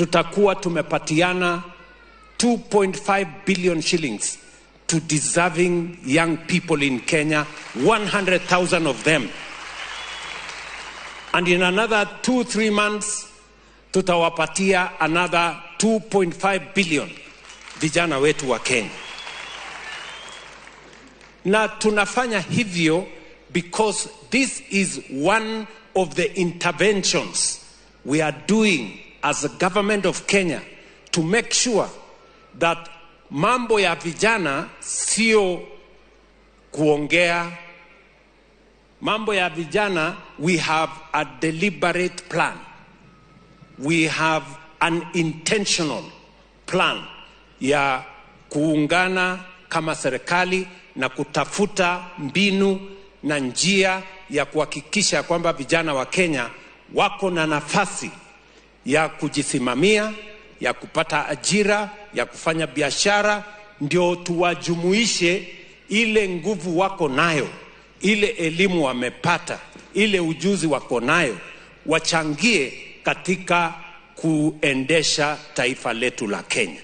tutakuwa tumepatiana 2.5 billion shillings to deserving young people in Kenya, 100,000 of them. And in another 2, 3 months, tutawapatia another 2.5 billion vijana wetu wa Kenya. Na tunafanya hivyo because this is one of the interventions we are doing as a government of Kenya to make sure that mambo ya vijana sio kuongea. Mambo ya vijana, we have a deliberate plan. We have an intentional plan ya kuungana kama serikali na kutafuta mbinu na njia ya kuhakikisha kwamba vijana wa Kenya wako na nafasi ya kujisimamia, ya kupata ajira, ya kufanya biashara, ndio tuwajumuishe ile nguvu wako nayo, ile elimu wamepata, ile ujuzi wako nayo, wachangie katika kuendesha taifa letu la Kenya.